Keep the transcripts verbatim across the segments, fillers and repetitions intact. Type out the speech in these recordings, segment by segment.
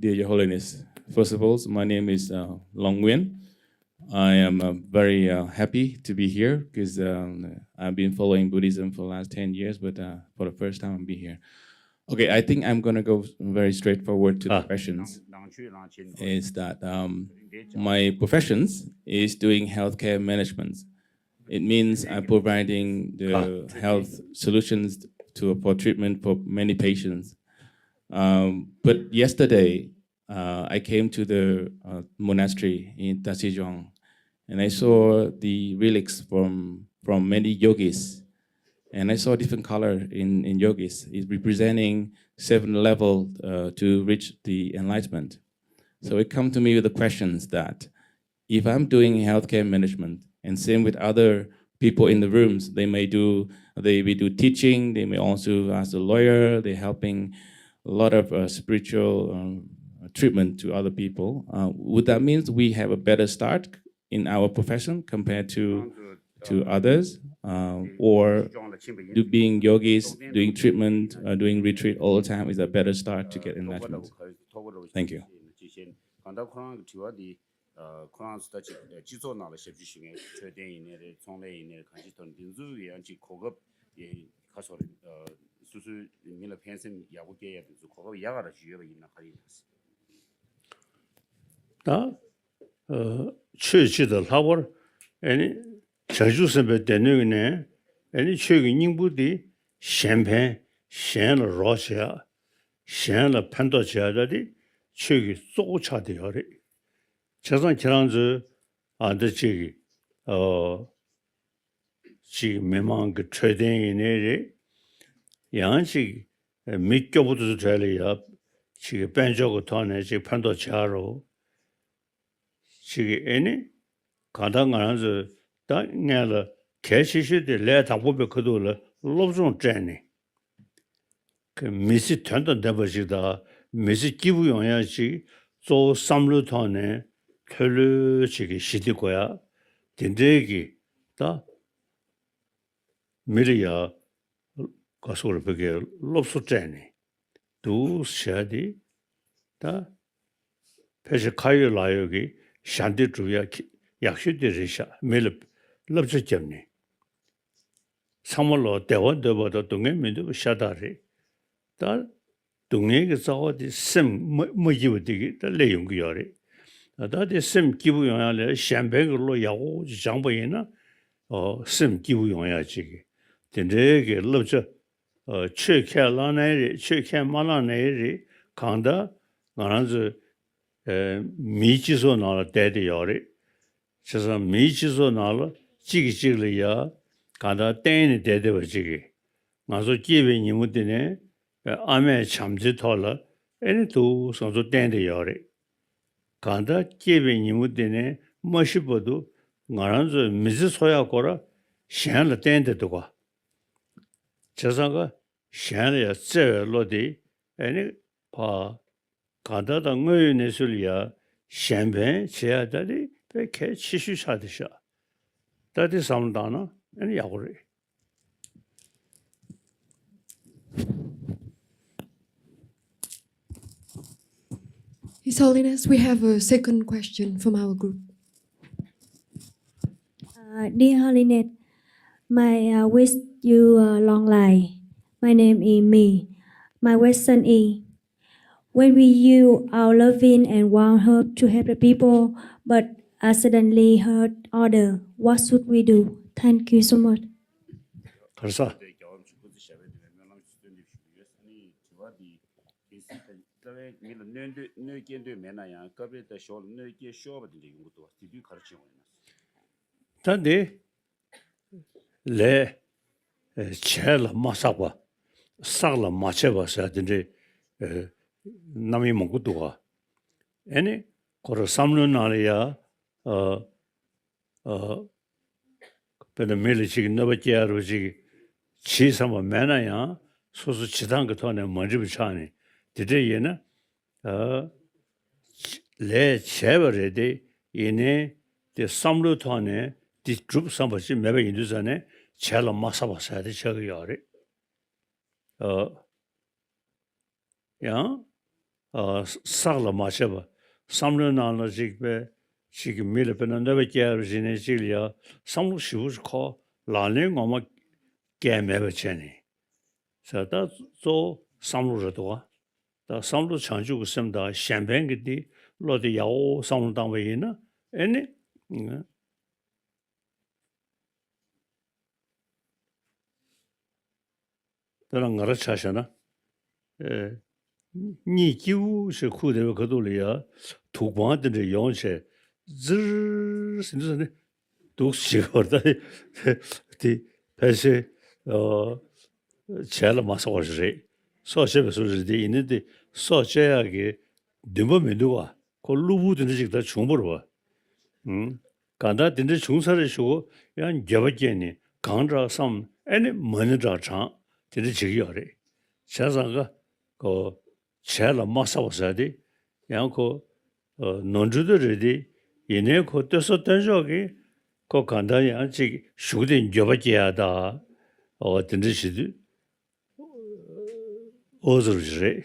Dear Your Holiness, first of all, my name is uh, Long Nguyen. I am uh, very uh, happy to be here because um, I've been following Buddhism for the last ten years, but uh, for the first time, I'm being here. Okay, I think I'm going to go very straightforward to the Ah. questions. Is that um, my professions is doing healthcare management. It means I'm providing the health solutions to for treatment for many patients. Um, but yesterday, uh, I came to the uh, monastery in Tashizhuang, and I saw the relics from from many yogis, and I saw different color in in yogis. It's representing seven level uh, to reach the enlightenment. So it come to me with the questions that if I'm doing healthcare management, and same with other people in the rooms, they may do they may do teaching. They may also as a lawyer. They're helping a lot of uh, spiritual um, treatment to other people. Uh, would that mean we have a better start in our profession compared to to others, uh, or do being yogis, doing treatment, uh, doing retreat all the time is a better start to get enlightenment? Thank you. ཁོ་རང་ཚོ་ད་ཅིག་སྤྱི་ཚོགས་ནང་ལ་ཞབས་ཕྱི་ཞུ་མཁན་འཕྲོད་བསྟེན་ཡིན་ནའི་རེད། ཚོང་ལས་ཡིན་ནའི་རེད། གང་ཅི་ཐོག་འདི་ཚོ་ཡང་ཅིག་གོ་སྐབས་ཡིན་ཁ་སོ་རེད། སོ་སོའི་མི་ལ་ཕན་སེམས་ཡག་པོ་སྐྱེ་ཡ་འདི་ཚོ་གོ་སྐབས་ཡག་ག་ར་ཞིག་ཡོད་པ་ཡིན་ན་ག་རེ་ཡིན་ན། ད་ཆོས་སྤྱི་དང་ལྷག་པར་ཨེ་ནི་བྱང་ཆུབ་སེམས་དཔའི་སྡེ་སྣོད་ནས་ཨེ་ནི་ཆོས་ཀྱི་སྙིང་པོ་འདི་གཞན་ཕན་གཞན་ལ་རོགས་བྱེད་ཡ། གཞན་ལ་ཕན་ཐོགས་བྱེད་ཡ་ད་འདི་ཆོས་ཀྱི་གཙོ་བོ་ཆགས་བསྡད་ཡོད་རེད། བྱས་ཙང་ཁྱེད་རང་ཚོས་ཨ་འདི་གཅིག་གི་ཨ་གཅིག་མི་མང་གི་འཕྲོད་བསྟེན་ཡིན་ནའི་རེད། ཡང་གཅིག་མི་སྐྱོ་པོ་དེ་ཚོ་གྲས་ལ་ཡ་གཅིག་དཔལ་འབྱོར་གྱི་ཐོག་ནས་གཅིག་ཕན་ཐོགས་བྱ་རོགས། གཅིག་ཨེ་ནི་གང་ལྟར་ང་རང་ཚོས་ད་སྔན་ལ་གལ་ཆེ་ཤོས་དེ་ལས་དང་པོ་པའི་ཁ་ཐུག་ལ་སློབ་སྦྱོང་སྤྲད་ནས། མི་ཚེ་དོན་དང་ལྡན་པ་ཞིག་དང་མི་ཚེ་སྐྱིད་པོ་ཡོང་ཡ་ཞིག་གཙོ་བོ་བསམ་བློའི་ཐོག་ནས་ལྷོད་ལྷོད་ཅིག་གི་ཞི་བདེ་དགོས་ཡ། དེ་འདྲའི་གི་ད་མི་ལ་ཡ་ག་སོག་ར་བོད་སྐད་སློབ་གསོ་སྤྲད་ནས་འདུག་བྱ་དེ་ད་ཕལ་ཆེར་ཁ་ཡོད་ལག་ཡོད་ཀྱི་ཞབས་འདེགས་སྒྲུབ་ཡ་ཡག་ཤོས་དེ་རེད་ཤག་མི་ལ་བསླབ་བྱ་བརྒྱབ་ནས། ཚང་མ་ལོ་བདེ་བ་འདོད་པ་དང་སྡུག་བསྔལ་མི་འདོད་པ་ཤ་སྟག་རེད། ད་སྡུག་བསྔལ་གྱི་རྩ་བ་དེ་སེམས་མ་མ་སྐྱིད་པ་དེ་གིས་ད་སླེབས་ཡོང་གི་ཡོད་རེད། ད་ད་དེ་སེམས་སྐྱིད་པོ་ཡོང་ཡ་ལ་གཞན་ཕན་གྱི་བློ་ཡག་པོ་ཅིག་སྦྱངས་པ་ཡིན་ན་ཨོ་སེམས་སྐྱིད་པོ་ཡོང་ཡ་ཅིག་གི་དེ་འདྲའི་གི་བསླབ་བྱ་ཨོ་ཆོས་ཁས་བླངས་ནའི་རེད། ཆོས་ཁས་མ་བླངས་ནའི་རེད། གང་ལྟར་ང་རང་ཚོ་ཨེ་མིའི་སྤྱི་ཚོགས་ནང་ལ་བསྡད་དེ་ཡོད་རེད། བྱས་ཙང་མིའི་སྤྱི་ཚོགས་ནང་ལ་གཅིག་གིས་གཅིག་ལ་ཡ་གང་ལྟར་བརྟེན་ནས་བསྡད་བསྡད་པ་ཅིག་གིས་ང་ཚོ་སྐྱེས་པའི་ཉིན་མོ་དེ་ནས་ཨ་མས་བྱམས་བརྩེའི་ཐོག་ལ་ཨེ་ནི་འདུག་སེ་ང་ཚོ་བསྟན་བསྡད་ཡོད་རེད། གང་ལྟར་སྐྱེས་པའི་ཉིན་མོ་དེ་ནས་མ་ཤི་བར་དུ་ང་རང་ཚོའི་མི་ཚེ་འཚོ་ཡག་སྐོར་གཞན་ལ་བསྟན་བསྡད་འདུག་ག་བྱས་ཙང་ཀ་གཞན་ལ་ཡང་བརྩེ་བའི་བློ་དེ་ཨེ་ནི་ཕ་གང་ལྟར་དང་དངོས་ཡོད་གནས་ཚུལ་ལ་ཡང་གཞན་ཕན་བྱེད་ཡ་ད་དེ་དཔེ་གལ་ཆེ་ཤོས་ཆགས་བསྡད་ཤག་ད་དེ་བསམ་བློ་བཏང་ན་ཨེ་ནི་ཡག་པོ་རེད། His Holiness, we have a second question from our group. Uh, dear Holiness, my uh, wish you a long life. My name is Me. My question is, when we use our loving and warm heart to help the people, but accidentally hurt other, what should we do? Thank you so much. ག་རེ་ཟ། གལ་སྲིད་ད་རྩ་བའི་མི་ལ་གནོད་འདོད་གནོད་སྐྱེལ་འདོད་མེད་ན་ཡང་སྐབས་རེ་ད་ཞོར་ལ་གནོད་སྐྱེལ་ཤོར་བ་དེ་འདྲ་ཡོང་གི་འདུག་བ། དེ་དུས་ག་རེ་བྱེད་དགོས་ཡིན་ན། ད་འདི་ལས་བྱས་ལ་མ་བསགས་པ། བསགས་ལ་མ་བྱས་པ་ཟེར་དེ་འདྲའི་རྣམ་དབྱེ་མང་པོ་འདུག་ག་ཨེ་ནི་ཁོ་རང་བསམ་བློའི་ནང་ལ་ཡ། ཨ། དཔེར་ན་མི་ལ་ཅིག་གནོད་པ་སྐྱེལ་ཡ་རུ་ཅིག་བྱེད་བསམ་པ་མེད་ན་ཡང་སོ་སོ་བྱེད་སྟངས་ཀྱི་ཐོག་ནས་མ་འགྲིག་པ་ཆགས་ནས་དེ་འདྲ་ཡིན་ན། ཨ། ལས་བྱས་པ་རེད་དེ་ཡིན་ནའི་དེ་བསམ་བློའི་ཐོག་ནས་དེ་སྒྲུབ་བསམ་པ་ཅིག་མེད་པ་ཡིན་དུས་ཙང་ནས་བྱས་ལ་མ་བསགས་པ་ཟེར་དེ་ཆགས་ཀྱི་ཡོད་རེད། ཨ། ཡང་ ཨ་བསགས་ལ་མ་བྱས་པ། བསམ་བློའི་ནང་ལ་ཅིག་དཔེ་ཅིག་གི་མི་ལ་དཔེར་ན་གནོད་པ་སྐྱེལ་ཡ་རེ་བྱེད་ནས་ཅིག་ལ་ཡ་བསམ་བློ་ཞིབ་པོ་ཞིག་འཁོར། ལག་ལེན་ངོ་མ་བཀལ་མེད་པ་བྱས་ནས་ཟེར། ད་གཙོ་བོ་བསམ་བློ་རེད་འདུག་ག་ད་བསམ་བློ་བྱང་ཆུབ་ཀྱི་སེམས་དང་གཞན་ཕན་གྱི་འདི་བློ་དེ་ཡག་པོ་བསམ་བློ་བཏང་བ་ཡིན་ན། ཨེ་ནི། དཔེར་ན་ང་རང་ཆ་བཞག་ན། ཨེ། གཉིད་སྐྱིད་པོ་ཞིག་ཁུག་བསྡད་པའི་ཁ་ཐུག་ལ་ཡ། དུག་སྦྲང་དེ་འདྲ་ཡོང་བྱས། ཛིར་ཟེར་འདི་ཟེར་ནས་འདུག་བྱེད་ཀྱི་ཡོད་རེད། ད་དེ་ཕལ་ཆེར་བྱས་ལ་མ་སོགས་པ་ཞིག་རེད། སྲོག་བཅད་པའི་བཟོ་རེད་དེ། ཡིན་ནའི་དེ་སྲོག་བཅད་ཡག་གི་འདུན་པ་མི་འདུག་ག་ཁོ་གློ་བུར་དེ་འདྲ་ཅིག་ད་བྱུང་བ་རེད་པ། ཨུམ། གང་ལྟར་དེ་འདྲ་བྱུང་ཚར་རེ་ཞུ། ཡང་འགྱོད་པ་སྐྱེས་ནས་གང་དྲག་བསམ། ཨེ་ནི་མ་ཎི་འདྲ་བགྲངས། དེ་འདྲ་བྱེད་ཀྱི་ཡོད་རེད། བྱས་ཙང་ཀ་ཁོ་བྱས་ལ་མ་བསགས་པ་ཟེར་དེ། ཡང་ཁོ་ནོར་འཁྲུལ་དེ་རེད་དེ། ཡིན་ནའི་ཁོ་སྟོན་ས་སྟོན་ཕྱོགས་ཀྱི་ཁོ་གང་ལྟར་ཡང་ཅིག་ཞུགས་ཏེ་འགྱོད་པ་སྐྱེ་ཡ་ད། འོ་དེ་འདྲ་བྱེད་དུས། ཨོ་ཟུར་རེད།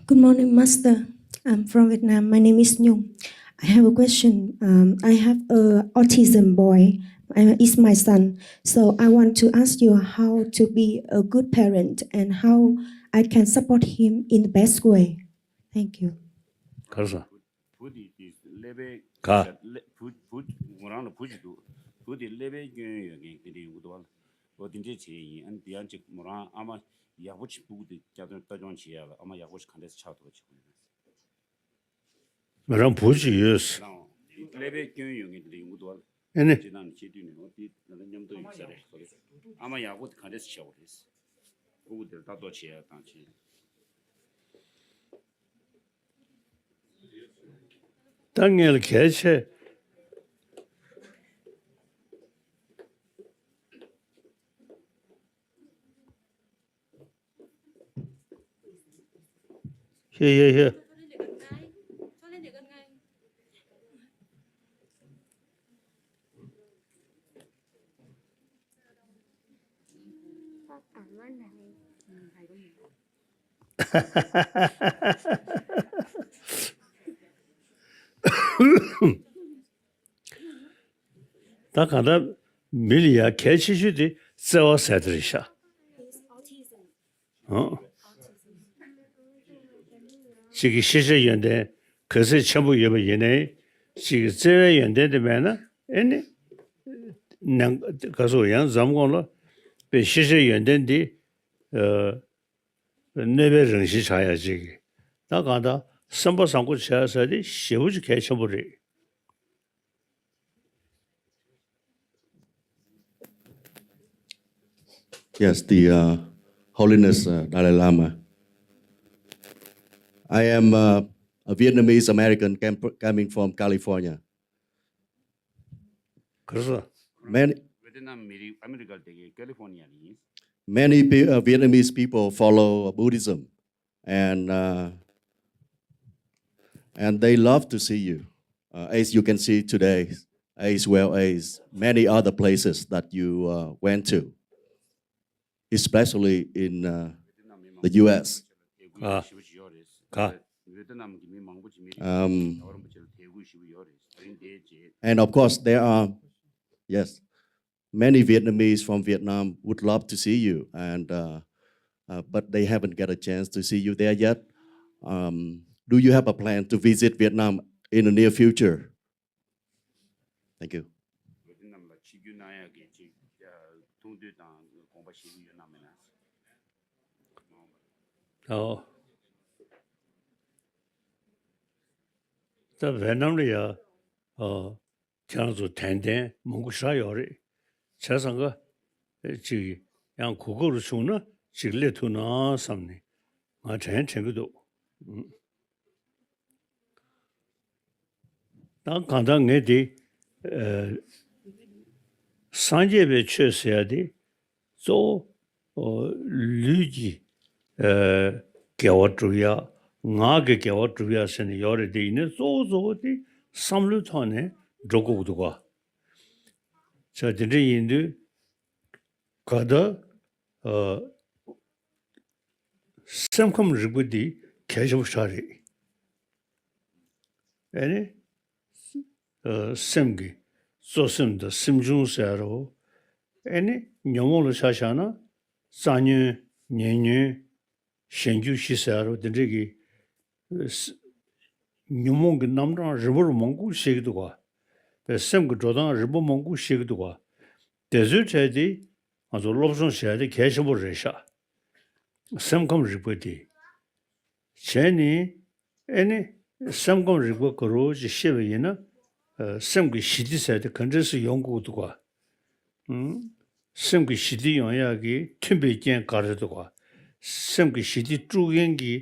Good morning, Master. I'm from Vietnam. My name is Nhung. I have a question. Um, I have a autism boy. Uh, it's my son. So I want to ask you how to be a good parent and how I can support him in the best way. Thank you. ག་རེ་ཟེར། བུ་དེ་དེ་ཀླད་པའི་ག་ཀླད་བུ་བུ་མོ་རང་ལ་བུ་ཅིག་འདུག་བུ་དེ་ཀླད་པའི་སྐྱོན་ཡོད་མཁན་དེ་འདྲ་ཡོང་གི་འདུག་བ། འོ་དེ་འདྲས་བྱས་ཡིན། ཨ་ནི་དེ་ཡང་ཅིག་མོ་རང་ཨ་མ་ཡག་པོ་ཅིག་སྤུ་གུ་དེ་བསྐྱར་དུ་ལྟ་སྐྱོང་བྱེད་ཡ་ལ་ཨ་མ་ཡག་པོ་ཞིག་ག་འདྲས་ཆགས་ཐུབ་པ་བྱེད་དགོས་ཡོད་མེད། མོ་རང་བུ་ཅིག་ཡོད། ཀླད་པའི་སྐྱོན་ཡོད་མཁན་དེ་འདྲ་ཡོང་གི་འདུག་བ། ཨེ་ནི། སྤྱི་བཏང་ནས་བཤད་དུས་ནས་འོ་དེ་ད་ལྟ་མཉམ་དུ་ཡོད་ས་རེད། ཨ་མ་ཡག་པོ་དེ་ག་འདྲས་བྱེད་དགོས་རེད། སྤུ་གུ་དེར་ལྟ་རྟོག་བྱེད་ཡ་དང་བྱེད། ད་ངས་ལ་གལ་ཆེ། ཧེ་ཧེ་ཧེ། ད་གང་ལྟར་མི་ལ་ཡ་གལ་ཆེ་ཤོས་དེ་བརྩེ་བ་ཟེར་དེ་རེད་ཤག་ཨང་། གཅིག་གི་ཤེས་བྱ་ཡོན་ཏན་ག་ཚད་ཆེན་པོ་ཡོད་པ་ཡིན་ནའི། གཅིག་གི་བརྩེ་བའི་ཡོན་ཏན་དེ་མེད་ན། ཨེ་ནི། ནང་ག་ཚོད་ཡང་འཛོམས་གོང་ལ་དཔེ་ཤེས་བྱ་ཡོན་ཏན་འདི་ཨ་གནོད་པའི་རང་བཞིན་ཆགས་ཡ་ཅིག་ད་གང་ལྟར་སེམས་པ་བཟང་པོ་བྱས་ཟེར་དེ་ཞེ་པོ་ཅིག་གལ་ཆེན་པོ་རེད། Yes, the uh, Holiness uh, Dalai Lama. I am uh, a Vietnamese American cam- coming from California. ག་རེ་ཟེར། Many, བྷེ་ཏི་ནམ་མི་རིགས་ཨ་མི་རི་ཀར་བསྡད་མཁན་ཀ་ལི་ཧྥོ་ནི་ཡ་ནས་ཡིན། Many pe- uh, Vietnamese people follow Buddhism, and uh, and they love to see you, uh, as you can see today, as well as many other places that you uh, went to, especially in uh, the U S. ག་ག Um, and of course, there are, yes, many Vietnamese from Vietnam would love to see you, and uh, uh, but they haven't got a chance to see you there yet. Um, do you have a plan to visit Vietnam in the near future? Thank you. ཨོ། ད་ཝེ་ནམ་ལ་ཡ། ཨོ། ཁྱེད་རང་ཚོ་དད་ལྡན་མང་པོ་ཞེ་དྲག་ཡོད་རེད། བྱས་ཙང་ཀ་ཅིག་ཡང་གོ་སྐབས་རེ་བྱུང་ན་ཅིག་སླེབས་ཐུབ་ན་བསམ་ནས་ང་དྲན་དྲན་གྱི་འདུག་ད་གང་ལྟར་ངས་དེ་ཨ་སངས་རྒྱས་པའི་ཆོས་ཟེར་ཡ་དེ་གཙོ་བོ་ལུས་ཀྱི་ཨ་དགེ་བ་སྒྲུབ་ཡ། ངག་གི་དགེ་བ་སྒྲུབ་ཡ་ཟེར་ནས་ཡོད་རེད་དེ། ཡིན་ནའི་གཙོ་བོ་གཙོ་བོ་དེ་བསམ་བློའི་ཐོག་ནས་འགྲོ་དགོས་ཀྱི་འདུག་ག་བྱས་དེ་འདྲ་ཡིན་དུས་ག་ད་ཨ། སེམས་ཁམས་རིག་པ་འདི་གལ་ཆེན་པོ་ཞིག་རེད། ཨེ་ནི། ཨ། སེམས་ཀྱི་གཙོ་སེམས་དང་སེམས་བྱུང་ཟེར་རོ། ཨེ་ནི་ཉོན་མོངས་ལ་ཆ་བཞག་ན་རྩ་ཉོན་ཉེ་ཉོན་གཞན་རྒྱུ་བཞི་ཟེར་རོ། དེ་འདྲས་ཀྱི་ཨ། ཉོན་མོངས་ཀྱི་རྣམ་གྲངས་རིམ་པར་མང་པོ་ཤེས་ཀྱི་འདུག་ག། པའི་སེམས་ཀྱི་འགྲོ་སྟངས་རིམ་པ་མང་པོ་ཤེས་ཀྱི་འདུག་ག། དེ་ཚོའི་གྲས་དེ་ང་ཚོ་སློབ་སྦྱོང་བྱས་ཏེ་གལ་ཆེན་པོ་རེད་ཤག། སེམས་ཁམས་རིག་པ་དེ། བྱས་ནས་ཨེ་ནི་སེམས་ཁམས་རིག་པ་ག་རེ་ཅིག་ཤེས་པ་ཡིན་ན། ཨ། སེམས་ཀྱི་ཞི་བདེ་ཟེར་དེ་ག་འདྲས་སེ་ཡོང་དགོས་འདུག་ག། ཨུམ། སེམས་ཀྱི་ཞི་བདེ་ཡོང་ཡག་གི་མཐུན་པའི་རྐྱེན་ག་རེ་འདུག་ག། སེམས་ཀྱི་ཞི་བདེ་དཀྲུག་མཁན་གྱི་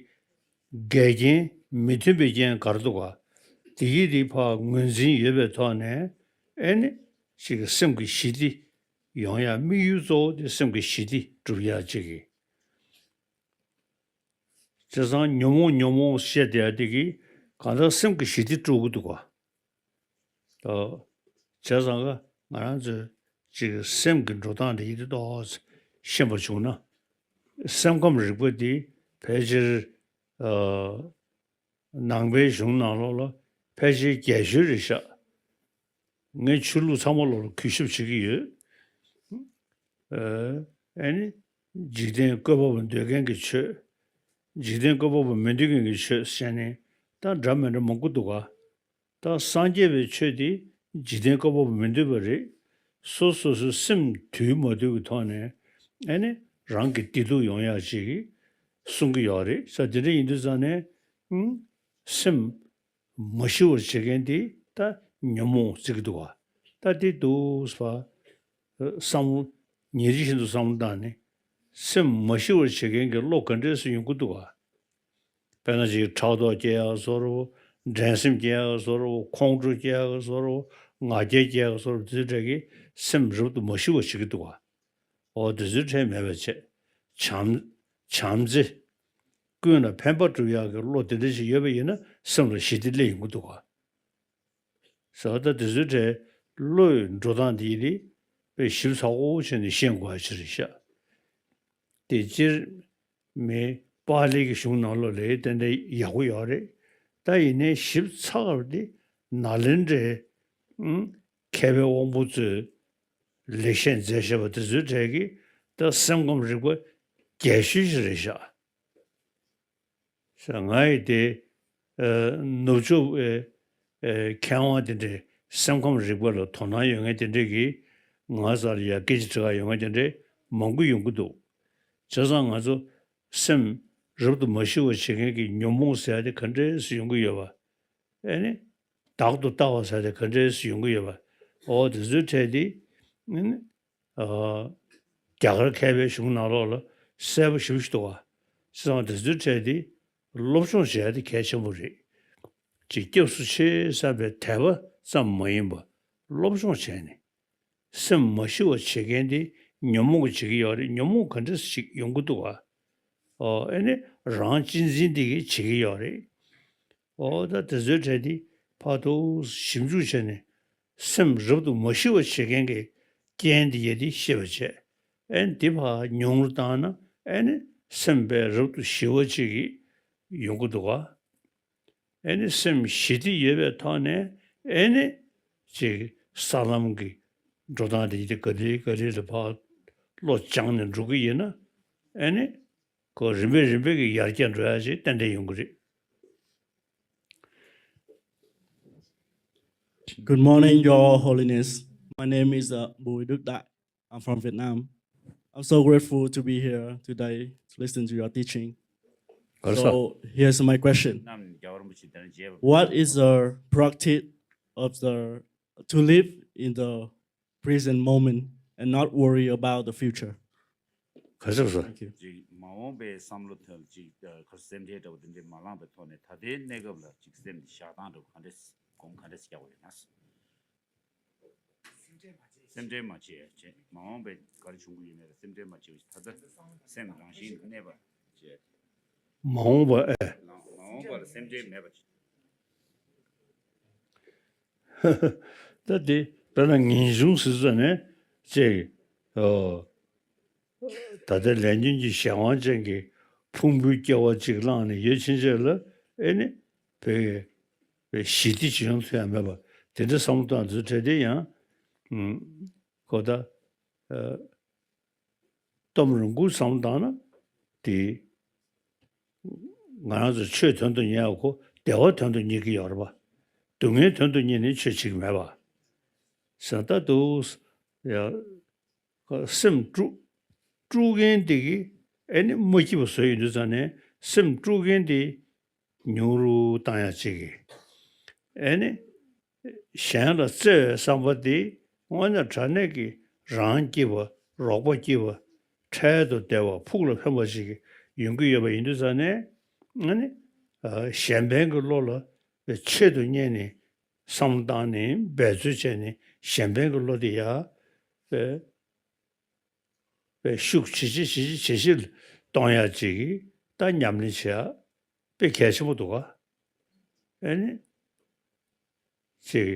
འགལ་རྐྱེན་མི་མཐུན་པའི་རྐྱེན་ག་རེ་འདུག་ག། དེ་གི་དེ་ཕར་ངོས་འཛིན་ཡོད་པའི་ཐོག་ནས་ཨེ་ནི་ཅིག་སེམས་ཀྱི་ཞི་བདེ་ཡོང་ཡག་དམིགས་ཡུལ་གཙོ་བོ་དེ་སེམས་ཀྱི་ཞི་བདེ་སྒྲུབ་ཡག་ཅིག་གི། བྱས་ཙང་ཉོན་མོངས་ཉོན་མོངས་བཤད་བསྡད་ཡ་དེ་གིས་གང་ལྟར་སེམས་ཀྱི་ཞི་བདེ་དཀྲུག་གི་འདུག་ག། ཨོ། བྱས་ཙང་ང་རང་ཚོས་ཅིག་སེམས་ཀྱི་འགྲོ་སྟངས་དེ་ཡིད་དུ་ཏོག་ཙམ་ཤེས་པ་བྱུང་ན། སེམས་ཁམས་རིག་པ་འདི་ཕལ་ཆེར། ཨ། ནང་པའི་གཞུང་ནང་ལོགས་ལ་ཕལ་ཆེར་རྒྱལ་ཤོས་རེད་ཤག། ངས་ཆོས་ལུགས་ཚང་མ་ལོགས་ལ་གུས་ཞབས་བྱེད་ཀྱི་ཡོད། ཨ། ཨེ་ནི། འཇིག་རྟེན་བཀོད་པ་པོ་འདོད་མཁན་གྱི་ཆོས། འཇིག་རྟེན་བཀོད་པ་པོ་མི་འདོད་མཁན་གྱི་ཆོས་བྱས་ནས་ད་འདྲ་མི་འདྲ་མང་པོ་འདུག་ག། ད་སངས་རྒྱས་པའི་ཆོས་དེ་འཇིག་རྟེན་བཀོད་པ་པོ་མི་འདོད་པ་རེད། སོ་སོ་སོའི་སེམས་དུལ་མ་དུལ་གྱི་ཐོག་ནས་ཨེ་ནི་རང་གི་བདེ་སྡུག་ཡོང་ཡག་ཅིག་གསུང་གི་ཡོད་རེད་ཟེར། དེ་འདྲ་ཡིན་དུས་ཙང་ནས། ཨུམ། སེམས་མ་ཞི་བར་བྱེད་མཁན་དེ་ད་ཉོན་མོངས་བརྩི་གི་འདུག་ག། ད་དེ་འདུག་ཟེར་བ། བསམ་བློ་ཉིན་རེ་བཞིན་དུ་བསམ་བློ་བཏང་ནས་སེམས་མ་ཞི་བར་བྱེད་མཁན་གྱི་བློ་ག་འདྲས་སུ་ཡོང་གི་འདུག་ག། དཔེར་ན་ཅིག་ཕྲག་དོག་སྐྱེ་ཡག་བཟོ་འདྲ་བོ། འགྲན་སེམས་སྐྱེ་ཡག་བཟོ་འདྲ་བོ། ཁོང་ཁྲོ་སྐྱེ་ཡག་བཟོ་འདྲ་བོ། ང་རྒྱལ་སྐྱེ་ཡག་བཟོ་འདྲ་བོ། དེ་ཚོའི་གྲས་ཀྱིས་སེམས་རབ་ཏུ་མ་ཞི་བར་བྱེད་ཀྱི་འདུག་ག། འོ། དེ་ཚོའི་གྲས་མེད་པ་བྱས། བྱམས། བྱམས་བརྩེ། ཀུན་ལ་ཕན་པ་སྒྲུབ་ཡག་གི་བློ་དེ་འདྲ་ཞིག་ཡོད་པ་ཡིན་ན་སེམས་ལ་ཞི་བདེ་སླེབས་ཡོང་གི་འདུག་ག། ཟེར་བ། ད་དེ་ཚོའི་གྲས་བློའི་འགྲོ་སྟངས་དེ་ཡིན་དེ་དཔེ་ཞིབ་ཚགས་པོ་བྱས་ནས་ཤེས་དགོས་ཡ་ཅིག་རེད་ཤག། དེ་སྤྱིར་མི་པཱ་ལི་གི་གཞུང་ནང་ལོགས་ལ་ཏན་ཏན་ཡག་པོ་ཡོད་རེད། ད་ཡིན་ནའི་ཞིབ་ཚགས་པ་དེ་ནཱ་ལེནྡྲའི། ཨུམ། མཁས་པའི་དབང་པོ་ཚོས་ལེགས་བཤད་མཛད་བཞག་པ་དེ་ཚོའི་གྲས་ཀྱིས་ད་སེམས་ཁམས་རིག་པ་རྒྱལ་ཤོས་ཤིག་རེད་ཤག། ཟེར། ང་ཡི་དེ། ཨ། ནུབ་ཕྱོགས་པའི། ཨ། མཁས་དབང་དེ་འདྲས་སེམས་ཁམས་རིག་པ་ལ་དོ་སྣང་ཡོད་མཁན་དེ་འདྲས་ཀྱིས་ང་རྩ་ལ་ཡ་སྐད་ཆ་དྲི་ག་ཡོང་མཁན་དེ་འདྲས་མང་པོ་ཡོང་གི་འདུག། བྱས་ཙང་ང་ཚོ་སེམས་རབ་ཏུ་མ་ཞི་བར་བྱེད་མཁན་གྱི་ཉོན་མོངས་ཟེར་ཡ་དེ་ག་འདྲས་སུ་ཡོང་གི་ཡོད་པ། ཨེ་ནི། བདག་ཏུ་ལྟ་བ་ཟེར་ཡ་དེ་ག་འདྲས་སུ་ཡོང་གི་ཡོད་པ། འོ། དེ་ཚོའི་གྲས་དེ། ཨེ་ནི། ཨ། རྒྱ་གར་མཁས་པའི་གཞུང་ནང་ལོགས་ལ་གསལ་པོ་ཞེ་པོ་ཞིག་འདུག་ག། བྱས་ཙང་དེ་ཚོའི་གྲས་དེ་སློབ་སྦྱོང་བྱེད་ཡ་དེ་གལ་ཆེན་པོ་རེད། ཅིག་སྐྱབས་སུ་མཆི་བསམ་པའི་དད་པ་ཙམ་མ་ཡིན་པ། སློབ་སྦྱོང་བྱས་ནས་སེམས་མ་ཞི་བ་བྱེད་མཁན་དེ་ཉོན་མོངས་ཀྱིས་བྱེད་ཀྱི་ཡོད་རེད། ཉོན་མོངས་ག་འདྲ་ཞིག་ཡོང་གི་འདུག་ག། ཨོ། ཨེ་ནི་རང་གཅེས་འཛིན་དེ་གིས་བྱེད་ཀྱི་ཡོད་རེད། ཨོ། ད་དེ་ཚོའི་གྲས་དེ་ཕར་ཏོག་ཙམ་ཞིབ་འཇུག་བྱས་ནས་སེམས་རབ་ཏུ་མ་ཞི་བར་བྱེད་མཁན་གྱི་རྐྱེན་དེ་ཡ་དེ་ཤེས་པ་བྱས། ཨེ་ནི་དེ་ཕར་ཉུང་རུ་བཏང་ན་ཨེ་ནི་སེམས་དཔེ་རབ་ཏུ་ཞི་བ་ཅིག་གི་ཡོང་གི་འདུག་ག། ཨེ་ནི་སེམས་ཞི་བདེ་ཡོད་པའི་ཐོག་ནས་ཨེ་ནི་ཅིག་ས་ལམ་གྱི་འགྲོ་སྟངས་དེ་ཡི་དེ་ག་ལེ་ག་ལེ་ལ་ཕར་བློ་སྦྱངས་ནས་འགྲོ་གི་ཡིན་ན། ཨེ་ནི་ཁོ་རིམ་པས་རིམ་པས་ཀྱི་ཡར་རྒྱས་འགྲོ་ཡ་ཅིག་ཏན་ཏན་ཡོང་གི་རེད། Good morning, Your Holiness. My name is uh, Bui Duk Dak. I'm from Vietnam. I'm so grateful to be here today to listen to your teaching. So here's my question. What is the practice of the to live in the present moment and not worry about the future? ག་ཟེར་སོ། Thank you. ཅིག་མ་འོངས་པའི་བསམ་བློ་ཐོག་ཅིག་ཨ། ཁ་སེམས་ཁྲལ་འདྲ་བོ་དེ་འདྲས་མ་བསླངས་པའི་ཐོག་ནས་ད་ལྟའི་གནས་སྐབས་ལ་ཅིག་སེམས་བཞག་སྟངས་འདྲ་བོ་ག་འདྲས་སྒོམ་ག་འདྲས་རྒྱག་དགོས་ཡོད་ན། སེམས་ཁྲལ་མ་བྱེད་བྱེད། མ་འོངས་པའི་ག་རེ་བྱུང་གི་ཡོད་མེད་ལ་སེམས་ཁྲལ་མ་བྱེད། ད་ལྟ་སེམས་རང་བཞིན་གནས་པ་བྱེད། མ་འོངས་པ་ཨེ། མ་འོངས་པ་ལ་སེམས་ཁྲལ་མེད་པ་བྱེད། ད་དེ་དཔེར་ན་ངེས་འབྱུང་ཟེར་ཙ་ནས་ཅིག་ཨོ། ད་ལྟའི་ལས་ཉོན་གྱི་གཞན་དབང་ཅན་གྱི་ ཕུང་པོའི་སྐྱེ་བ་གཅིག་བླངས་ནས་ཡོད་ཕྱིན་ཆད་ལ་ཨེ་ནི་བོད་ཀྱི་བོད་ཞི་བདེ་ཅིག་ཡོང་ཐུབ་ཡ་མེད་པ་དེ་འདྲ་བསམ་བློ་བཏང་དུས་གྲས་དེ་ཡང་ཨུམ་གོ་ད་ཨ་སྟོབས་རང་འགུལ་བསམ་བློ་བཏང་ན་དེ་ང་རང་ཚོ་ཆོས་དོན་དུ་གཉེར་བ་ཁོ་བདེ་བ་དོན་དུ་གཉེར་གྱི་ཡོད་རེད་པ། སྡུག་བསྔལ་དོན་དུ་གཉེར་ནས་ཆོས་བྱེད་ཀྱི་མེད་པ། ཟེར་ད་འདུག་ཡ། སེམས་དཀྲུག་དཀྲུག་མཁན་དེ་གིས་ཨེ་ནི་མ་སྐྱིད་པ་བཟོ་ཡོང་དུས་ཙང་ནས་སེམས་དཀྲུག་མཁན་དེ་ཉུང་རུ་བཏང་ཡ་གཅིག་གིས། ཨེ་ནི་གཞན་ལ་བརྩེ་བའི་བསམ་པ་དེ་དངོས་གནས་དྲང་གནས་ཀྱི་རང་སྐྱིད་པ་རོགས་པ་སྐྱིད་པ་འཕྲལ་དུ་བདེ་བ་ཕུགས་ལ་ཕན་པ་ཞིག་ཡོང་གི་ཡོད་པ་ཡིན་དུས་ཙང་ནས་ཨེ་ནི་གཞན་ཕན་གྱི་བློ་ལ་ཆེད་དུ་གཉེར་ནས་བསམ་བློ་བཏང་ནས་འབད་རྩོལ་བྱས་ནས་གཞན་ཕན་གྱི་བློ་དེ་ཡར་པའི་པའི་ཤུགས་ཇེ་ཆེ་ཇེ་ཆེ་ཇེ་ཆེར་གཏོང་ཡ་ཅིག་ད་ཉམས་ལེན་བྱེད་ཡ་དཔེ་གལ་ཆེན་པོ་འདུག་ག་ཨེ་ནི་ཅིག་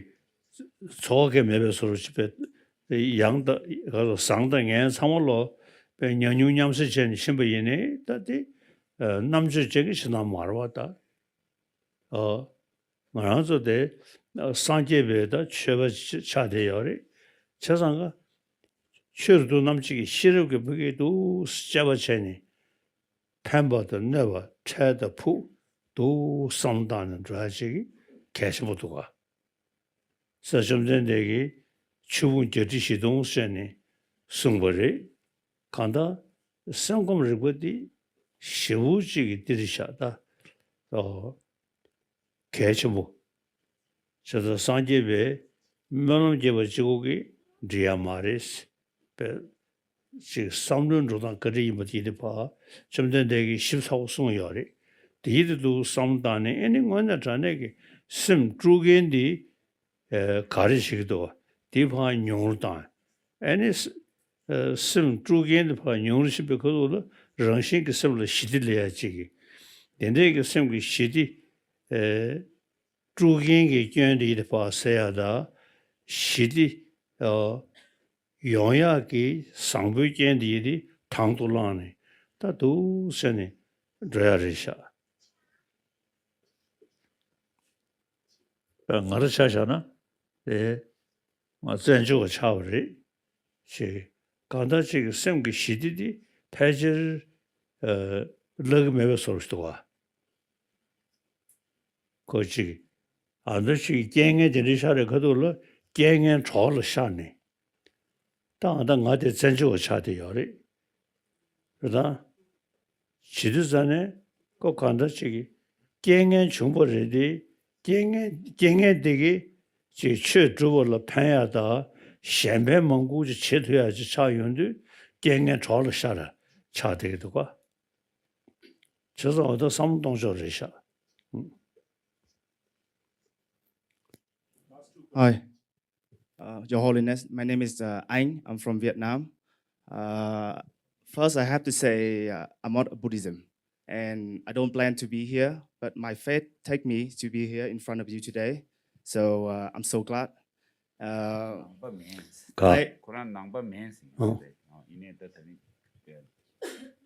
ཚོགས་ཀྱི་མེད་པའི་བཟོ་འདྲ་ཅིག་པའི་ཡང་དང་ག་ཚོད་བཟང་དང་ངན་ཚང་མ་ལོ་པའི་ཉམས་མྱོང་མཉམ་བསྲེས་བྱས་ནས་ཕྱིན་པ་ཡིན་ནའི་ད་དེ་རྣམ་དཔྱོད་ཅན་གྱི་ཕྱི་ནང་མ་རེད་བ་ད། ཨོ། ང་རང་ཚོ་དེ་སངས་རྒྱས་པའི་ད་ཆོས་པ་ཆགས་བསྡད་ཡོད་རེད། བྱས་ཙང་ཀ་ཆོས་རུ་དུ་རྣམ་དཔྱོད་ཀྱི་ཤེས་རབ་ཀྱི་བུ་གས་དུ་དཔྱད་པ་བྱས་ནས་ཕན་པ་དང་གནོད་པ་འཕྲལ་དང་ཕུགས་དུ་བསམ་བཏང་ནས་འགྲོ་ཡ་ཅིག་གལ་ཆེན་པོ་འདུག་ག་ས་བཅོམ་ལྡན་འདས་ཀྱིས་ཆོས་ཕུང་བརྒྱད་ཁྲི་བཞི་སྟོང་བཤད་ནས་གསུངས་པ་རེད། གང་ལྟར་སེམས་ཁམས་རིག་པ་འདི་ཞེ་པོ་ཅིག་གི་འདིར་བཞག་ད། ཨོ། གལ་ཆེན་པོ། བྱས་ཙང་སངས་རྒྱས་པའི་སྨོན་ལམ་རྒྱས་པ་གཅིག་པོ་གིས་འགྲིག་ཡ་མ་རེད། པའི་ཅིག་བསམ་བློའི་འགྲོ་སྟངས་ག་འདྲ་ཡིན་པ་དེ་ཡིན་དུས་ཕར་བཅོམ་ལྡན་འདས་ཀྱིས་ཞིབ་ཚགས་པོ་གསུངས་ཡོད་རེད། དེ་ཡིན་དུས་འདུག་བསམ་བློ་བཏང་ནས་ཨེ་ནི་དངོས་གནས་དྲང་གནས་ཀྱི་སེམས་དཀྲུག་མཁན་འདི་ཨེ་ག་རེ་བྱེད་ཀྱི་འདུག་བ། དེ་ཕར་ཉུང་རུ་བཏང་། ཨེ་ནི་ཨེ་སེམས་དཀྲུག་མཁན་དེ་ཕར་ཉུང་རུ་ཕྱིན་པའི་ཁ་ཐུག་ལ་རང་བཞིན་གྱི་སེམས་ལ་ཞི་བདེ་སླེབས་ཡ་ཅིག་གི། དེ་འདྲའི་གི་སེམས་ཀྱི་ཞི་བདེ་ཨེ་དཀྲུག་མཁན་གྱི་སྐྱོན་དེ་ཡིན་དུས་ཕར་སེལ་ཡ་ད། ཞི་བདེ་ཨ་ཡོང་ཡག་གི་བཟང་པོའི་རྐྱེན་དེ་ཡིན་དུས་དང་དུ་བླངས་ནས་ད་འདུག་ཟེར་ནས་འགྲོ་ཡ་རེད་ཤག་ང་རང་ཆ་བཞག་ན་དེ་ང་བཙན་བྱོལ་བ་ཆགས་པ་རེད་ཅེས། གང་ལྟར་ཅིག་གི་སེམས་ཀྱི་ཞི་བདེ་འདི་ཕལ་ཆེར་ཨ་བརླག་གི་མེད་པའི་བཟོ་འདྲ་ཞིག་འདུག་ག་ཁོ་ཅིག་ཨ་མདོ་ཅིག་རྐྱེན་ངན་དེ་འདྲའི་ཤར་རེ་ཁ་ཐུག་ལ་རྐྱེན་ངན་གྲོགས་ལ་ཤར་ནས། ད་ང་ད་ང་དེ་བཙན་བྱོལ་བ་ཆགས་བསྡད་ཡོད་རེད། རེད་ད། བྱེད་དུས་ཙ་ནས་ཁོ་གང་འདྲ་ཅིག་གི་རྐྱེན་ངན་བྱུང་པ་རེད་དེ། རྐྱེན་ངན་རྐྱེན་ངན་དེ་གིས་ཅིག་ཆོས་སྒྲུབ་པ་ལ་ཕན་ཡ་ད་གཞན་ཕན་མང་པོ་ཅིག་བྱེད་ཐུབ་ཡ་ཅིག་ཆགས་ཡོང་དུས་རྐྱེན་ངན་གྲོགས་ལ་ཤར་ཆགས་བསྡད་ཀྱི་འདུག་ག་བྱས་ཙང་འོ་ད་བསམ་བློ་གཏོང་ཕྱོགས་རེད་ཤག Hi, uh, Your Holiness. My name is uh, Anh. I'm from Vietnam. Uh, first, I have to say uh, I'm not a Buddhism, and I don't plan to be here. But my faith take me to be here in front of you today, so uh, I'm so glad. Uh, ནང་པ་མིན། ག I- ཁོ་རང་ནང་པ་མིན་ཟེར་ཨོ། ཡིན་ནའི་ད་ད་ནི།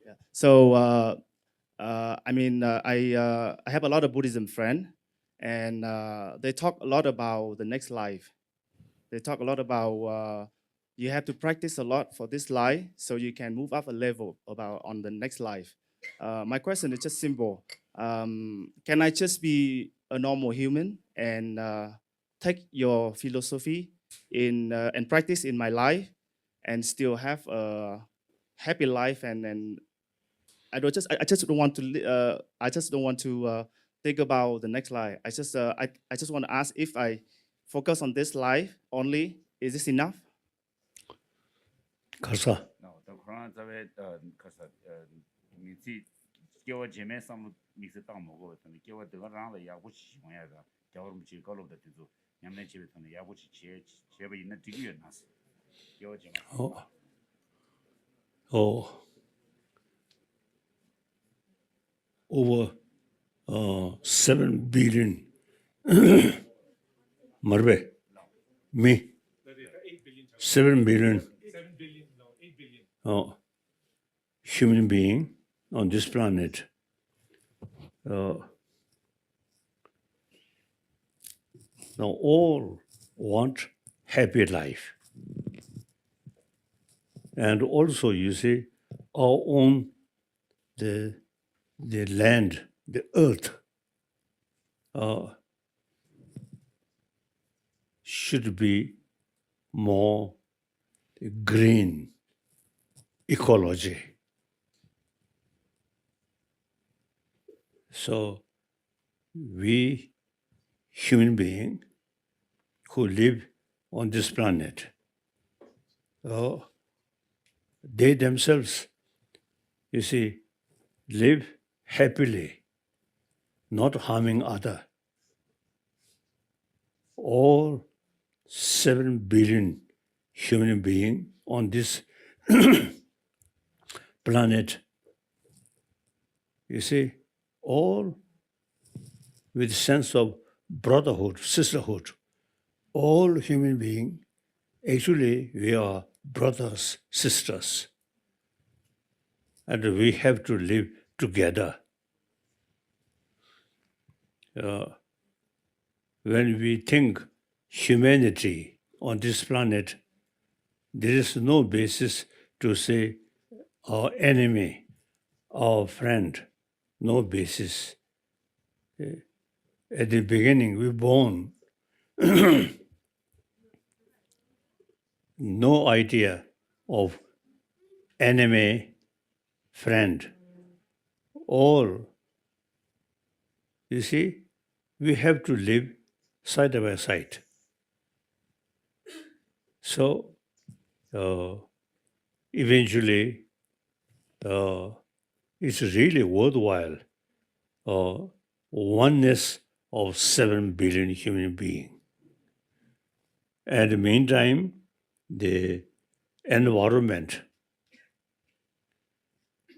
Yeah. So uh, uh, I mean, uh, I uh, I have a lot of Buddhism friend, and uh, they talk a lot about the next life. They talk a lot about uh, you have to practice a lot for this life so you can move up a level about on the next life. Uh, my question is just simple. Um, can I just be a normal human and uh, take your philosophy in uh, and practice in my life and still have a happy life and and I don't just I, I just don't want to li- uh, I just don't want to uh, think about the next life. I just uh, I, I just want to ask if I focus on this life only, is this enough? ག་ས། ད་ཁོ་རང་རྩ་བའི་ཁ་ས་མི་ཚེ་སྐྱེ་བ་རྗེས་མའི་བསམ་བློ་དམིགས་བསལ་བཏང་མ་དགོས་པ་དང་སྐྱེ་བ་འདི་ག་རང་ལ་ཡག་པོ་ཞིག་ཡོང་ཡ་དང་རྒྱལ་བ་རིན་པོ་ཆེའི་བཀའ་སློབ་དང་དེ་ཚོ་ཉམས་ལེན་བྱེད་པའི་ཐོག་ནས་ཡག་པོ་ཞིག་བྱས་བྱས་པ་ཡིན་ན་འགྲིག་གི་ཡོད་ན་ཟེར། སྐྱེ་བ་རྗེས་མ། ཨོ། ཨོ། Over uh, seven billion མ་རེད་པས། མི་seven billion uh, human being on this planet. Uh, now all want happy life. And also, you see, our own, the, the land, the earth, uh, should be more green ecology. So we human being who live on this planet, uh, they themselves, you see, live happily, not harming other. All seven billion human being on this planet, you see, all with sense of brotherhood, sisterhood. All human being, actually, we are brothers, sisters. And we have to live together. Uh, when we think humanity on this planet, there is no basis to say our enemy, our friend, no basis. Uh, at the beginning, we born, no idea of enemy, friend. All, you see, we have to live side by side. So, uh, eventually, uh, it's really worthwhile, uh, oneness of seven billion human being. And meantime, the environment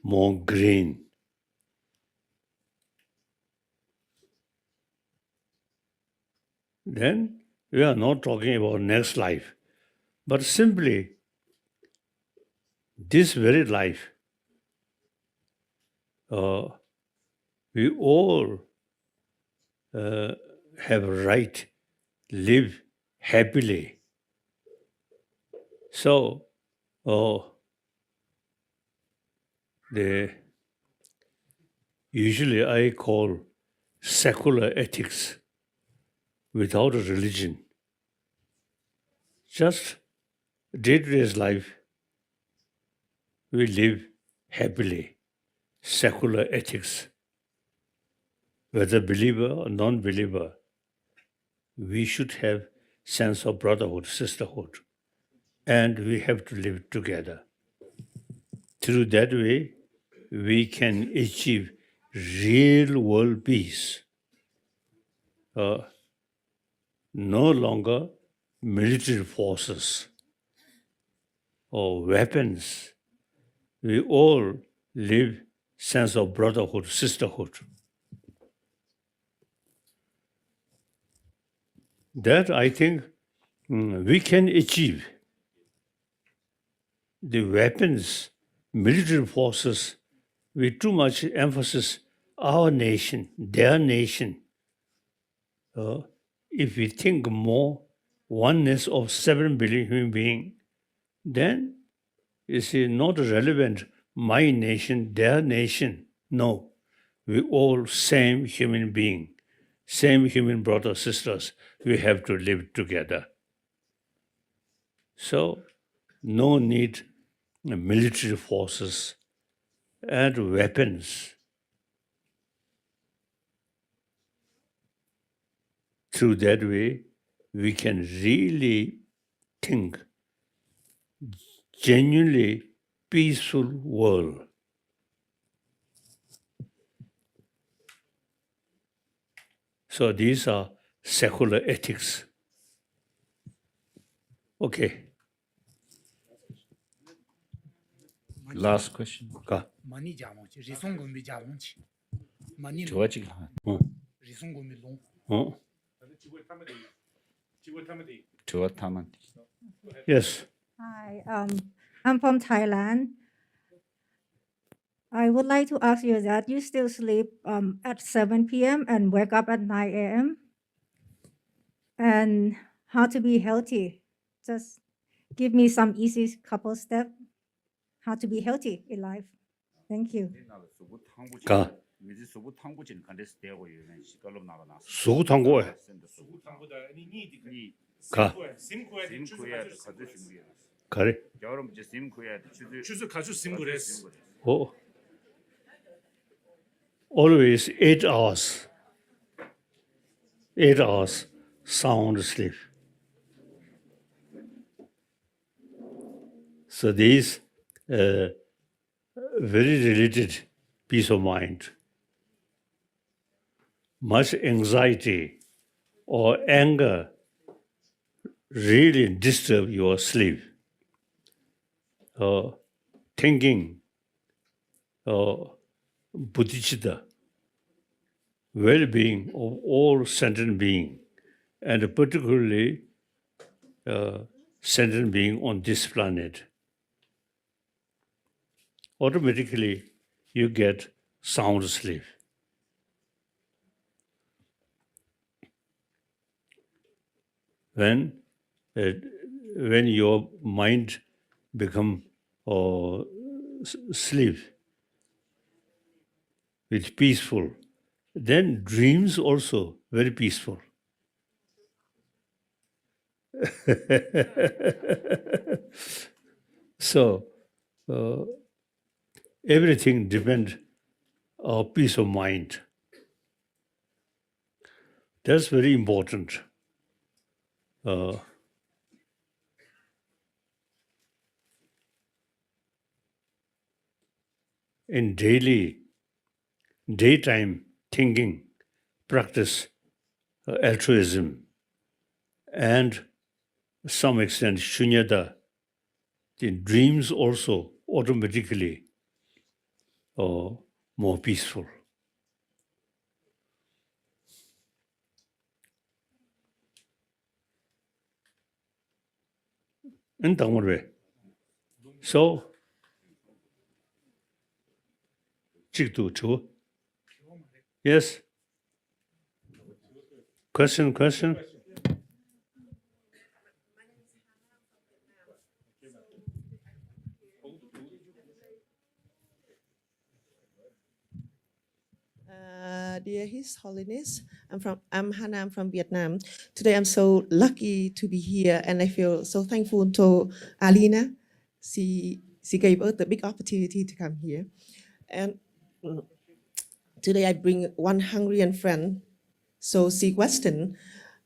more green. Then we are not talking about next life, but simply this very life, uh, we all, uh, have right live happily. So, uh, the, usually I call secular ethics without religion. Just day-to-day life, we live happily. Secular ethics, whether believer or non-believer, we should have sense of brotherhood, sisterhood, and we have to live together. Through that way, we can achieve real world peace. Uh, no longer military forces or weapons. We all live sense of brotherhood, sisterhood. That, I think, mm, we can achieve. The weapons, military forces, we too much emphasis our nation, their nation. Uh, if we think more oneness of seven billion human being, then it's not relevant my nation, their nation. No, we all same human being, same human brothers, sisters. We have to live together. So, no need military forces and weapons. Through that way, we can really think genuinely peaceful world. So these are secular ethics. Okay. Last question. ག་མ་ཎི་ལྗགས་ལུང་ཅིག་རེ་ཟུང་དགོན་པའི་ལྗགས་ལུང་ཅིག་མ་ཎི་དྲི་ལུང་བ་གཅིག་ལྷག་ཨོ། རེ་ཟུང་དགོན་པའི་ལུང་ཨོ། དྲི་བ་མཐའ་མ་དེ། Yes. Hi, um, I'm from Thailand. I would like to ask you that you still sleep um, at seven p m and wake up at nine a m and how to be healthy. Just give me some easy couple steps how to be healthy in life. Thank you. འདི་ནང་ལ་གཟུགས་པོ་ཐང་པོ་ཅིག་ག་མི་ཚེ་གཟུགས་པོ་ཐང་པོ་ཅིག་ག་འདྲས་བསྡད་དགོས་ཡོད་མེད་ཞིག་བཀའ་སློབ་གནང་རོགས་གནང་། གཟུགས་པོ་ཐང་པོ་ཨེ། སེམས་དང་གཟུགས་པོ་ཐང་པོ་དང་ཨ་ནི་གཉིད་དེ་ག་ག་ཟིམ་དགོས་ཡ་དེ་ཟིམ་དགོས་ཡ་དེ་ཆུ་ཚོད་ག་ཚོད་ཟིམ་དགོས་ཡ་རེད། ག་རེ། རྒྱལ་བ་རིན་པོ་ཆེ་ཟིམ་དགོས་ཡ་དེ་ཆུ་ཚོད་ཆུ་ཚོད་ག་ཚོད་ཟིམ་དགོས་རེད། ཟིམ་དགོས་རེད། ཨོ། Always eight hours. Eight hours sound sleep. So these uh, very related peace of mind. Much anxiety or anger really disturb your sleep. Uh, thinking, uh, bodhicitta, well-being of all sentient being, and particularly uh, sentient being on this planet. Automatically you get sound sleep. When uh, when your mind become uh, sleep with peaceful, then dreams also very peaceful. So uh, everything depends on peace of mind. That's very important. Uh, in daily daytime thinking, practice uh, altruism, and some extent shunyata, the dreams also automatically uh, more peaceful. ཨན་དང་མོར་བས། So གཅིག་ཏུ་དྲི་བ། Yes. Question, question. Uh, dear His Holiness, I'm from I'm Hannah. I'm from Vietnam. Today I'm so lucky to be here, and I feel so thankful to Alina. She she gave us the big opportunity to come here, and mm, today I bring one Hungarian friend. So she Western.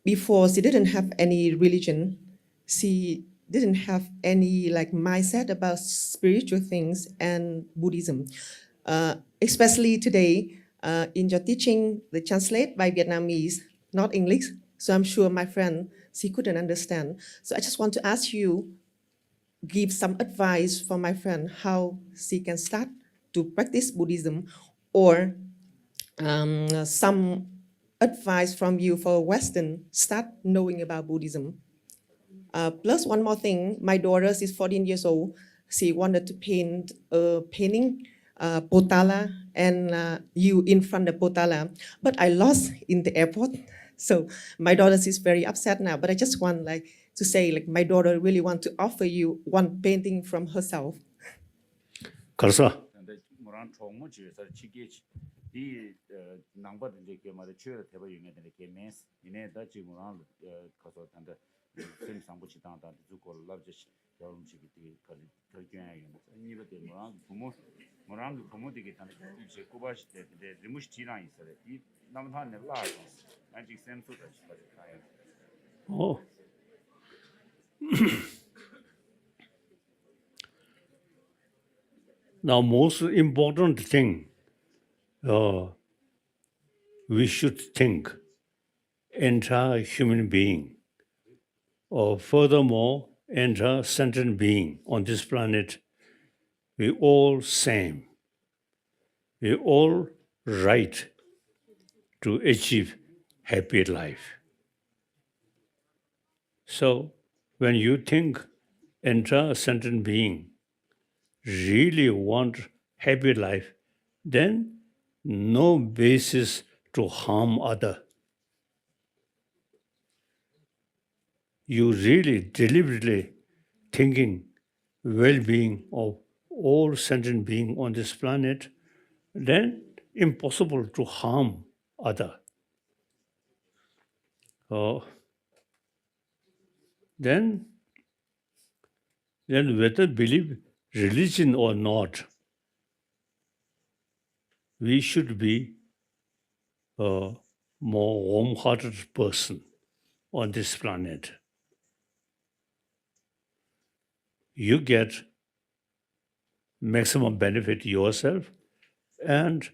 Before she didn't have any religion. She didn't have any like mindset about spiritual things and Buddhism. Uh, especially today, uh, in your teaching, the translate by Vietnamese, not English. So I'm sure my friend, she couldn't understand. So I just want to ask you, give some advice for my friend how she can start to practice Buddhism, or um, some advice from you for Western start knowing about Buddhism. Uh, plus one more thing, my daughter, she's fourteen years old. She wanted to paint a painting, uh, Potala and uh, you in front of Potala, but I lost in the airport. So my daughter is very upset now. But I just want like to say like my daughter really want to offer you one painting from herself. གར་ས། ད་ལྟ་མོ་རང་གྲོགས་མོ་བྱོས་སར་ཕྱི་རྒྱལ་ཕྱི་འདི་ནང་པ་དེ་འདྲའི་སྐད་མ་རེད། ཆོས་ལ་དད་པ་ཡོད་མཁན་དེ་འདྲའི་སྐད་མེད། ཡིན་ནའི་ད་ཅིག་མོ་རང་ལ་ཁ་སོ་ད་ལྟ་སེམས་བཟང་པོ་བྱེད་སྟངས་དང་དེ་ཚོའི་སྐོར་ལ་བསླབ་བྱ་ཞིག་རྒྱལ་བ་རིན་པོ་ཆེ་གིས་དེ་ག་རེ་ག་རེ་སྐྱོན་ཡ་ཡོད་ན། གཉིས་པ་དེ་མོ་རང་གི་བུ་མོ་མོ་རང་གི་བུ་མོ་དེ་གིས་ད་ནི་སྐུ་བྱེད་སྐུ་པར་ཞིག་དེ་དེ་འདྲའི་རི་མོ་ཞིག་བྲིས་རང་ཡིན་ས་རེད། དེ་གནམ་ཐང་ནས་བརླག་སོང་། ང་ཅིག་སེམས་གསོ་ད་ཞིག་པ་ཞིག་གང་ཡོད། ཨོ། Now, most important thing, uh, we should think entire human being, or furthermore, entire sentient being on this planet, we all same. We all right to achieve happy life. So, when you think entire sentient being really want happy life, then no basis to harm other. You really deliberately thinking well-being of all sentient being on this planet, then impossible to harm other. Uh, then, then whether believe religion or not, we should be a more warm-hearted person on this planet. You get maximum benefit yourself and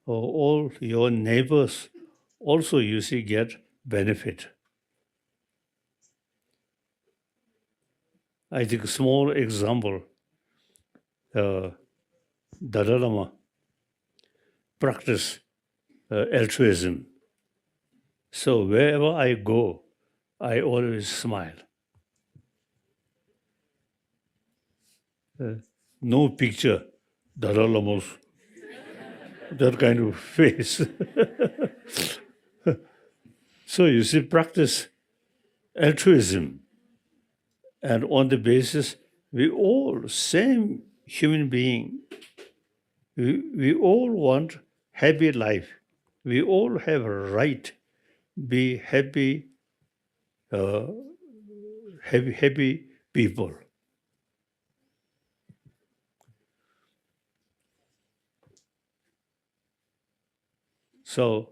uh, all your neighbors also, you see, get benefit. I think small example, uh, Dalai Lama practice uh, altruism. So wherever I go, I always smile. Uh, no picture, Dalai Lama's, that kind of face. So you see, practice altruism. And on the basis, we all same human being, we, we all want happy life. We all have a right be happy, uh, happy, happy people. So,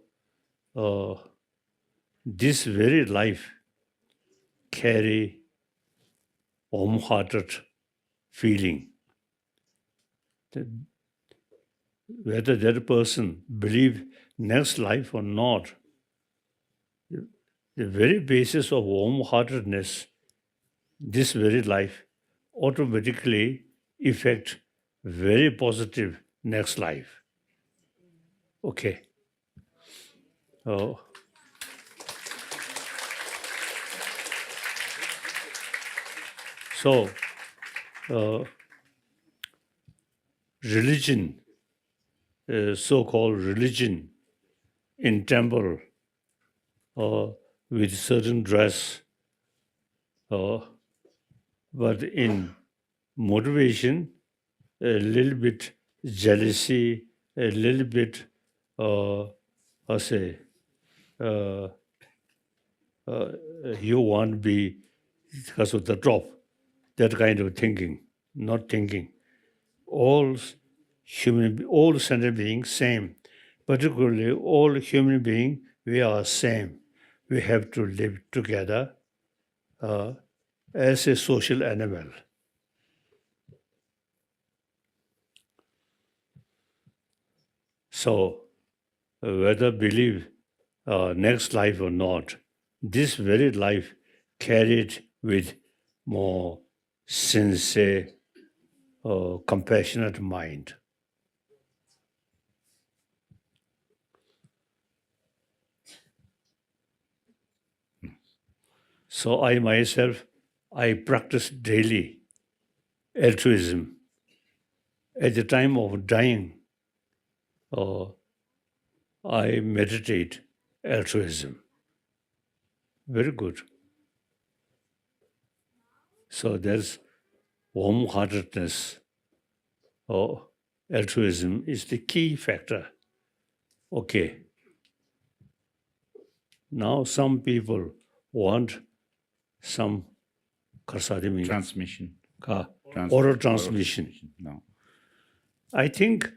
uh, this very life carry warm-hearted feeling. The, whether that person believe next life or not, the very basis of warm-heartedness, this very life automatically affect very positive next life. Okay. Oh. So, uh, religion, uh, so-called religion in temple, uh, with certain dress, uh, but in motivation, a little bit jealousy, a little bit, uh, I say, uh, uh, you want to be because of the top, that kind of thinking, not thinking. All human, all sentient beings same. Particularly, all human beings, we are same. We have to live together, uh, as a social animal. So, whether believe, uh, next life or not, this very life carried with more sincere, uh, compassionate mind. So I myself, I practice daily altruism. At the time of dying, uh, I meditate altruism. Very good. So there's warm-heartedness. Oh, altruism is the key factor. Okay. Now some people want some ཁ་ས་དེ་མིན། Transmission. ཁ། Trans- oral transmission. No. I think,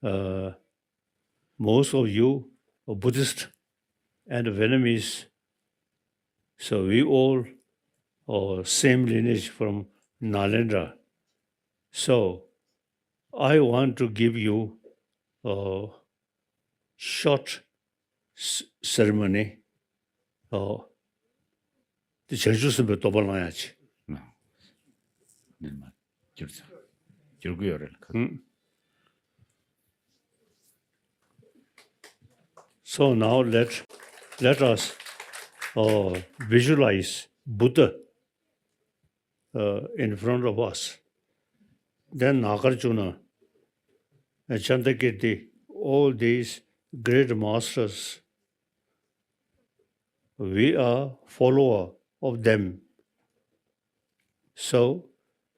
uh, most of you are Buddhist and Vietnamese. So we all are same lineage from Nalanda. So I want to give you a short s- ceremony. ཨོ། དེ་བྱང་ཆུབ་སེམས་དཔའི་སྡོམ་པ་བླང་ཡག་ཅིག་ཨ། འདིར་མ་བསྒྱུར་ཚར། བསྒྱུར་གི་ཡོད་རེད་ལ། ཨུམ། So now let, let us, uh, visualize Buddha, uh, in front of us. Then Nagarjuna, Chandrakirti, all these great masters, we are follower of them. So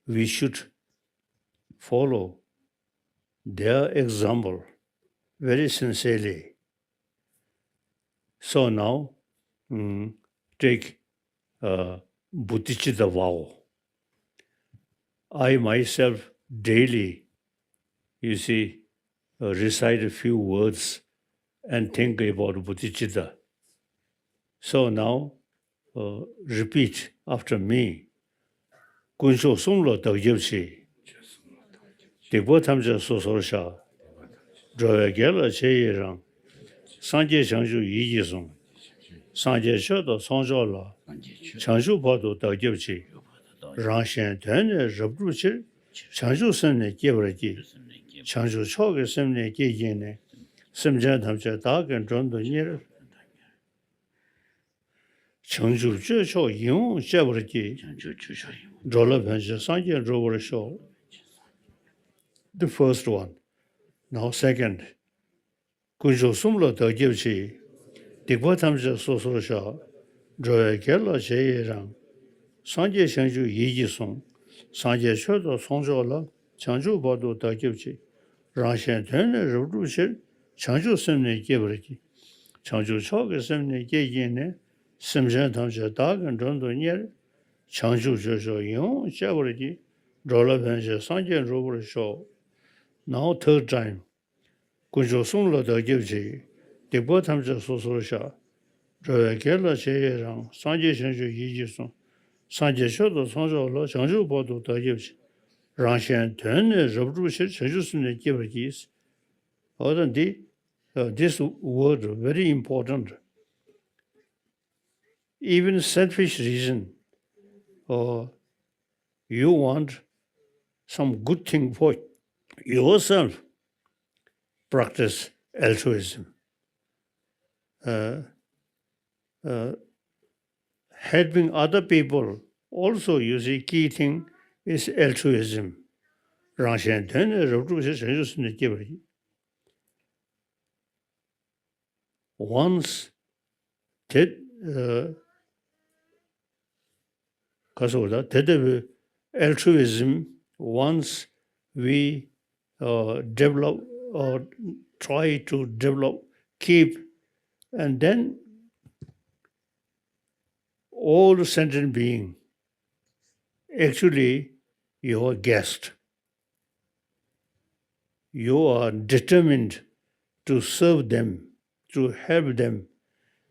we should follow their example very sincerely. So now, mm, take uh, Bodhicitta vow. I myself daily, you see, uh, recite a few words and think about Bodhicitta. So now, uh, repeat after me. དཀོན་མཆོག་གསུམ་ལ་བདག་སྐྱབས་མཆི། སྡིག་པ་ཐམས་ཅད་སོ་སོར་བཤགས། འགྲོ་བའི་དགེ་ལ་རྗེས་ཡི་རང་། སངས་རྒྱས་བྱང་ཆུབ་ཡིད་ཀྱིས་བཟུང་། སངས་རྒྱས་ཆོས་དང་ཚོགས་མཆོག་ལ། བྱང་ཆུབ་བར་དུ་བདག་སྐྱབས་མཆི། རང་གཞན་དོན་ནི་རབ་བསྒྲུབ་ཕྱིར། བྱང་ཆུབ་སེམས་ནི་བསྐྱེད་པར་བགྱི། བྱང་ཆུབ་མཆོག་གི་སེམས་ནི་བསྐྱེད་བགྱིས་ནས། སེམས་ཅན་ཐམས་ཅད་བདག་གིས་མགྲོན་དུ་གཉེར། བྱང་ཆུབ་སྤྱོད་མཆོག་ཡིད་འོང་སྤྱད་པར་བགྱི། བྱང་ཆུབ་སྤྱོད་མཆོག་ཡིད་འོང་། འགྲོ་ལ་ཕན་ཕྱིར་སངས་རྒྱས་འགྲུབ་པར་ཤོག The first one. Now second. དཀོན་མཆོག་གསུམ་ལ་བདག་སྐྱབས་མཆི། སྡིག་པ་ཐམས་ཅད་སོ་སོར་བཤགས། འགྲོ་བའི་དགེ་ལ་རྗེས་ཡི་རང་། སངས་རྒྱས་བྱང་ཆུབ་ཡིད་ཀྱིས་བཟུང་། སངས་རྒྱས་ཆོས་དང་ཚོགས་མཆོག་ལ། བྱང་ཆུབ་བར་དུ་བདག་སྐྱབས་མཆི། རང་གཞན་དོན་ནི་རབ་བསྒྲུབ་ཕྱིར། བྱང་ཆུབ་སེམས་ནི་བསྐྱེད་པར་བགྱི། བྱང་ཆུབ་མཆོག་གི་སེམས་ནི་བསྐྱེད་བགྱིས་ནས། སེམས་ཅན་ཐམས་ཅད་བདག་གིས་མགྲོན་དུ་གཉེར། བྱང་ཆུབ་སྤྱོད་མཆོག་ཡིད་འོང་སྤྱད་པར་བགྱི། འགྲོ་ལ་ཕན་ཕྱིར་སངས་རྒྱས་འགྲུབ་པར་ཤོག Now third time. དཀོན་མཆོག་གསུམ་ལ་བདག་སྐྱབས་མཆི། སྡིག་པ་ཐམས་ཅད་སོ་སོར་བཤགས། འགྲོ་བའི་དགེ་ལ་རྗེས་ཡི་རང་། སངས་རྒྱས་བྱང་ཆུབ་ཡིད་ཀྱིས་བཟུང་། སངས་རྒྱས་ཆོས་དང་ཚོགས་མཆོག་ལ། བྱང་ཆུབ་བར་དུ་བདག་སྐྱབས་མཆི། རང་གཞན་དོན་ནི་རབ་བསྒྲུབ་ཕྱིར། བྱང་ཆུབ་སེམས་ནི་བསྐྱེད་པར་བགྱི། འོ་ད་འདི། uh, this word very important. Even selfish reason, or you want some good thing for yourself, practice altruism. Uh, uh, helping other people also, you see, key thing is altruism. རང་གཞན་དོན་ནི་རབ་བསྒྲུབ་ཕྱིར། བྱང་ཆུབ་སེམས་ནི་བསྐྱེད་པར་བགྱི། Once that, uh, ག་སོགས་ད་དེ་ལྟ་བུའི་altruism, once we, uh, develop or try to develop, keep, and then all sentient being actually your guest. You are determined to serve them, to help them.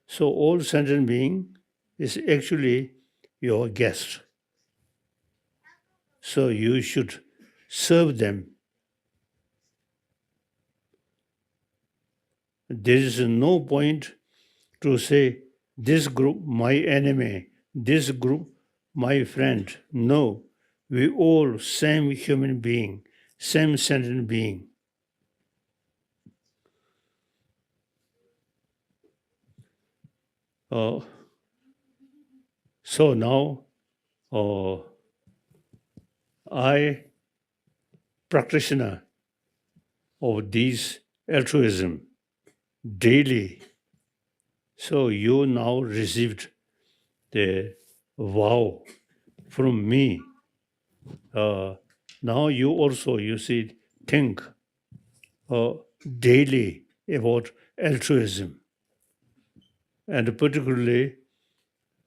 So all sentient being is actually your guest. So you should serve them. There is no point to say, "This group my enemy, this group my friend." No, we all same human being, same sentient being. Uh, so now, uh, I practitioner of this altruism daily. So you now received the vow from me. Uh, now you also, you see, think, uh, daily about altruism. And particularly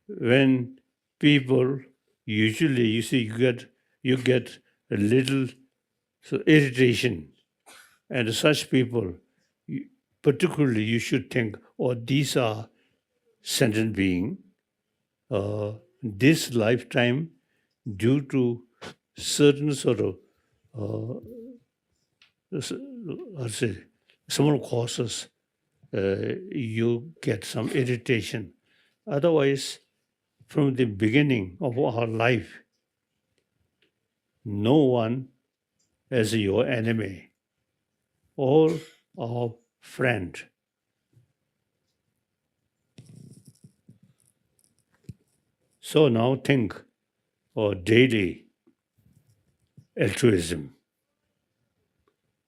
when people, usually, you see, you get, you get a little, so, irritation. And such people, you, particularly, you should think, "Oh, these are sentient being. Uh, this lifetime, due to certain sort of, uh, s-, I'll say, small causes, uh, you get some irritation." Otherwise, from the beginning of our life, no one as your enemy, all our friend. So now think of daily altruism.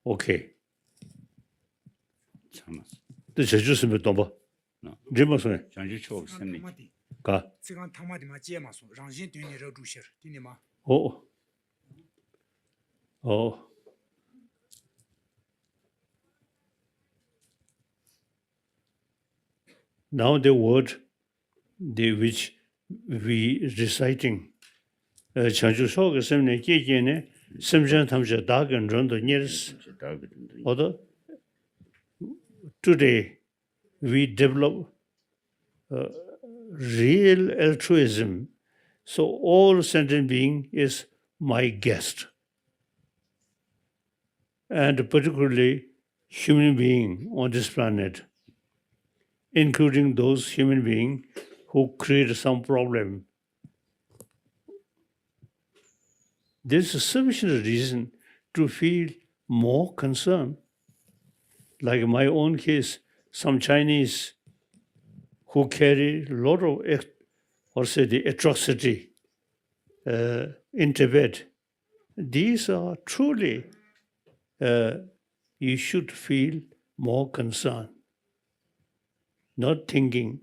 Okay. ཚང་མ་སོང་། དེ་བྱང་ཆུབ་སེམས་དཔའི་སྟོང་པ། ན། འགྲིག་མ་སོང་ངས། བྱང་ཆུབ་མཆོག་གི་སེམས་ནི། ཚིག་རྐང་ཐ་མ་དེ་མ་བྱས་མ་སོང་། རང་གཞན་དོན་ནི་རབ་བསྒྲུབ་ཕྱིར་དེ་ནི་མ། ཨོ། ཨོ། Now the word the which we reciting བྱང་ཆུབ་མཆོག་གི་སེམས་ནི་བསྐྱེད་བསྐྱེད་ནས་སེམས་ཅན་ཐམས་ཅད་བདག་གིས་མགྲོན་དུ་གཉེར། བདག་གིས་མགྲོན་དུ། ཨོ་ད། Today we develop uh, real altruism. So all sentient being is my guest, and particularly human being on this planet, including those human beings who create some problem. This is sufficient reason to feel more concern. Like my own case, some Chinese who carry a lot of ex- or say the atrocity uh, in Tibet, these are truly uh, you should feel more concern, not thinking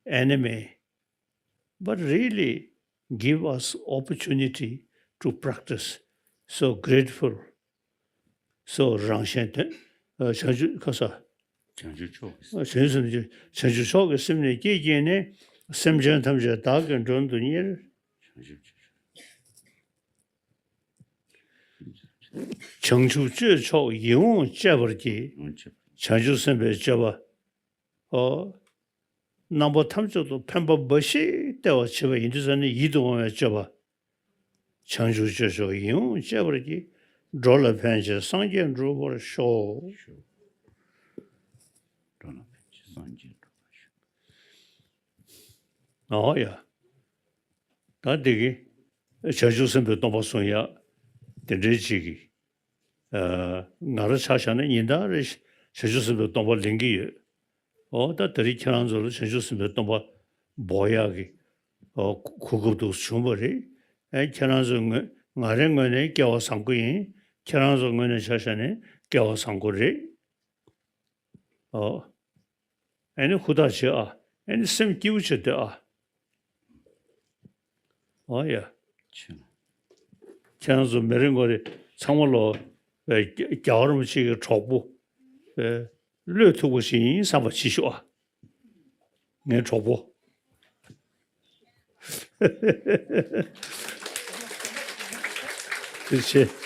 enemy, but really give us opportunity to practice. So grateful. So རང་གཞན་དོན་བྱང་ཆུབ་ཁ་ས། བྱང་ཆུབ་མཆོག་གི་བྱང་ཆུབ་བྱང་ཆུབ་མཆོག་གི་སེམས་ནི་བསྐྱེད་བསྐྱེད་ནས་སེམས་ཅན་ཐམས་ཅད་བདག་གིས་མགྲོན་དུ་གཉེར། བྱང་ཆུབ་བྱང་ཆུབ་སྤྱོད་མཆོག་ཡིད་འོང་སྤྱད་པར་བགྱི། ཡིད་འོང་སྤྱད་པར། བྱང་ཆུབ་སེམས་དཔའི་སྤྱོད་པ། ཨོ། རྣམ་པ་ཐམས་ཅད་དུ་ཕན་པ་འབའ་ཞིག་སྟེར་བར་བྱེད་པ་ཡིན་དུས་ཙ་ནི་ཡིད་དུ་འོང་བའི་སྤྱོད་པ། བྱང་ཆུབ་སྤྱོད་མཆོག་ཡིད་འོང་སྤྱད་པར་བགྱི། འགྲོ་ལ་ཕན་ཕྱིར་སངས་རྒྱས་འགྲུབ་པར་ཤོག། འགྲོ་ལ་ཕན་ཕྱིར་སངས་རྒྱས་འགྲུབ་པར་ཤོག། ཨོ་ཡ། ད་འདི་གི་བྱང་ཆུབ་སེམས་དཔའི་སྟོང་པ་གསུང་ཡ། དེ་འདྲའི་ཅིག་གི་ང་རང་ཆ་བཞག་ན་ཉིན་ལྟར་རེ་བྱང་ཆུབ་སེམས་དཔའི་སྟོང་པ་ལེན་གྱི་ཡོད། འོ་ད་དེ་རིང་ཁྱེད་རང་ཚོ་ལ་བྱང་ཆུབ་སེམས་དཔའི་སྟོང་པ་འབོག་ཡག་གི་གོ་སྐབས་འདུག་བྱུང་བ་རེད། ཨེ་ཁྱེད་རང་ཚོའི་ངོས་ང་རའི་ངོས་ནས་སྐལ་བ་བཟང་པོ་ཡིན། ཁྱེད་རང་ཚོའི་ངོས་ནས་ཆ་བཞག་ནས་སྐལ་བ་བཟང་པོ་རེད། ཨོ། ཨེ་ནི་ཧུར་ཐག་བྱེད་ཨ། ཨེ་ནི་སེམས་སྐྱིད་པོ་བྱེད་དེ་ཨ། ཨོ་ཡ། ཁྱེད་རང་ཚོ་མི་རེ་ངོ་རེ་ཚང་མ་ལོ་རྒྱལ་བ་རིན་པོ་ཆེ་གི་གྲོགས་པོ་བློས་ཐུག་པ་ཞིག་ཡིན་བསམ་པ་བྱེད་ཤོག་ཨ། ངའི་གྲོགས་པོ། ཐུགས་རྗེ་ཆེ།